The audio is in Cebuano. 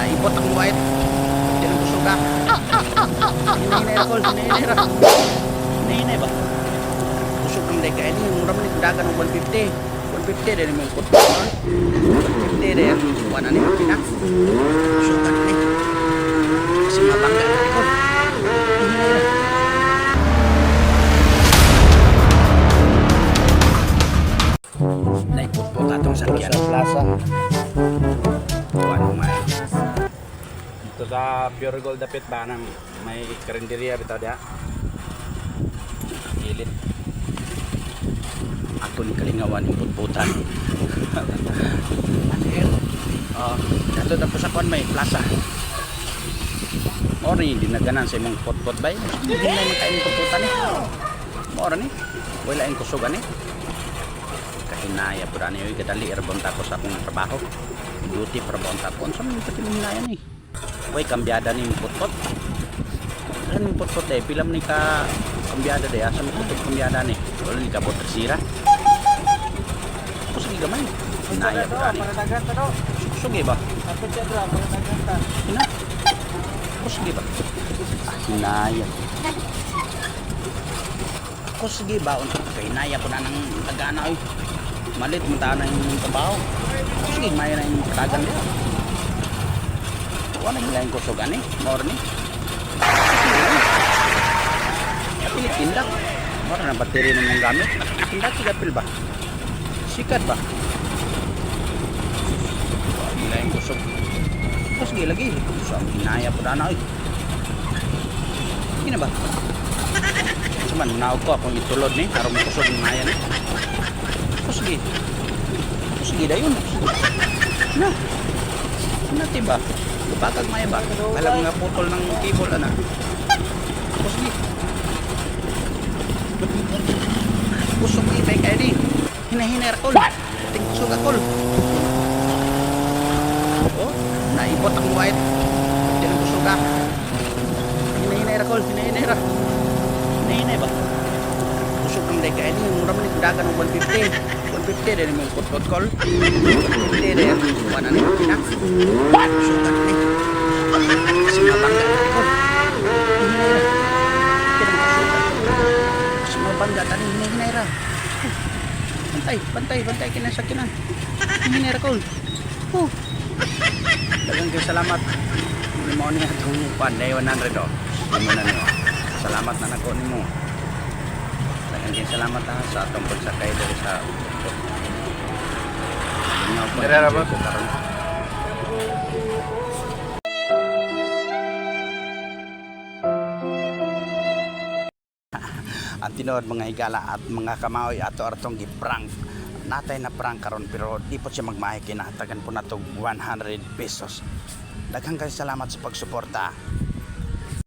Naipot ang white. Di nang kusog ah. Hinahinay ra, kol. Hinahinay ra. Hinahinay ba? Kusog ng day kaya ni. Mura man ni dagan ng 150. 150 din yung putput. 150 din. Kuha na ni Pina. Kusog ka na ni. Kasi mabangga na ni, kol. Hinahinay ra. Naiputput atong sakyan. Sa plaza. Kuha na may. Dito sa Pure Gold dapit ba nang may karinderya bitaw diha. Gilid. Ato ni kalingawan yung putputan. Ano yun? Oh, ato na po sa kuan may plaza. Mao ni dinaganan sa imong putput bay. Hindi na makain yung putputan eh. Mao ra ni. Wala yung kusog ani. Kahinaya po ani oy, kadali ra bonta ko sa akong trabaho. Duty para bonta ko. Unsa man pati mong hinaya ni? Uy, kambyada ni yung putput. Saan yung putput eh? Pila man ni ka kambyada de? Asa mo putput kambyada ni? Wala ni kabot sira. Kusog gamay. Hinaya po ani. Para dagan ta do. Kusog ba? Kapit siya bro, para dagan ta. Hina. Kusog ba? Ah, hinaya. Kusog ba? Unsa ka hinaya po na ng tagana oy. Malit mo na yung trabaho. Kusog may na yung tagan niya. Wala nila yung kusog ani. Mor ni. Pili tindak. Mora na battery ng mong gamit. Tindak sigapil ba? Sikat ba? Wala nila yung kusog. Kusog lagi. So, ang hinaya po na oy. Hindi na ba? Sa man, naog ko akong itulod ni. Karong kusog ng hinaya ni. Kusog. Kusog dayon. Na. Na tiba. Lupakag may ba? Alam nga putol ng cable ana. Kusog. Kusog ni bay kay ni. Hinahinay ra kol. Ting kusog akol. Oh, naipot ang white. Di nang kusog ah. Hinahinay ra kol, hinahinay ra. Hinahinay ba? Kusog ng day kay ni, mura man ni dagan ng 150. 150 din yung putput kol. 150 din. Kuha na ni Pina. Kusog ka na ni. Kasi mabangga na ni kol. Hinahinay ra. Pinang kusog ka. Kasi mabangga ta ni, hinahinay ra. Bantay, bantay, bantay kina sa kina. Hinahinay ra kol. Oh. Daghang kay salamat. Hindi mo ni atong panday 100 oh. Imo na niyo. Salamat na nako nimo. Daghang kay salamat ha sa atong pagsakay diri sa Lingaw po. Dire ra ba? Enjoy ko karon. Ang tinuod, mga higala at mga kamaoy, ato artong gi-prank natay na prank karon, pero di po siya magmahay, kinahatagan po natog 100 pesos. Daghang kay salamat sa pagsuporta.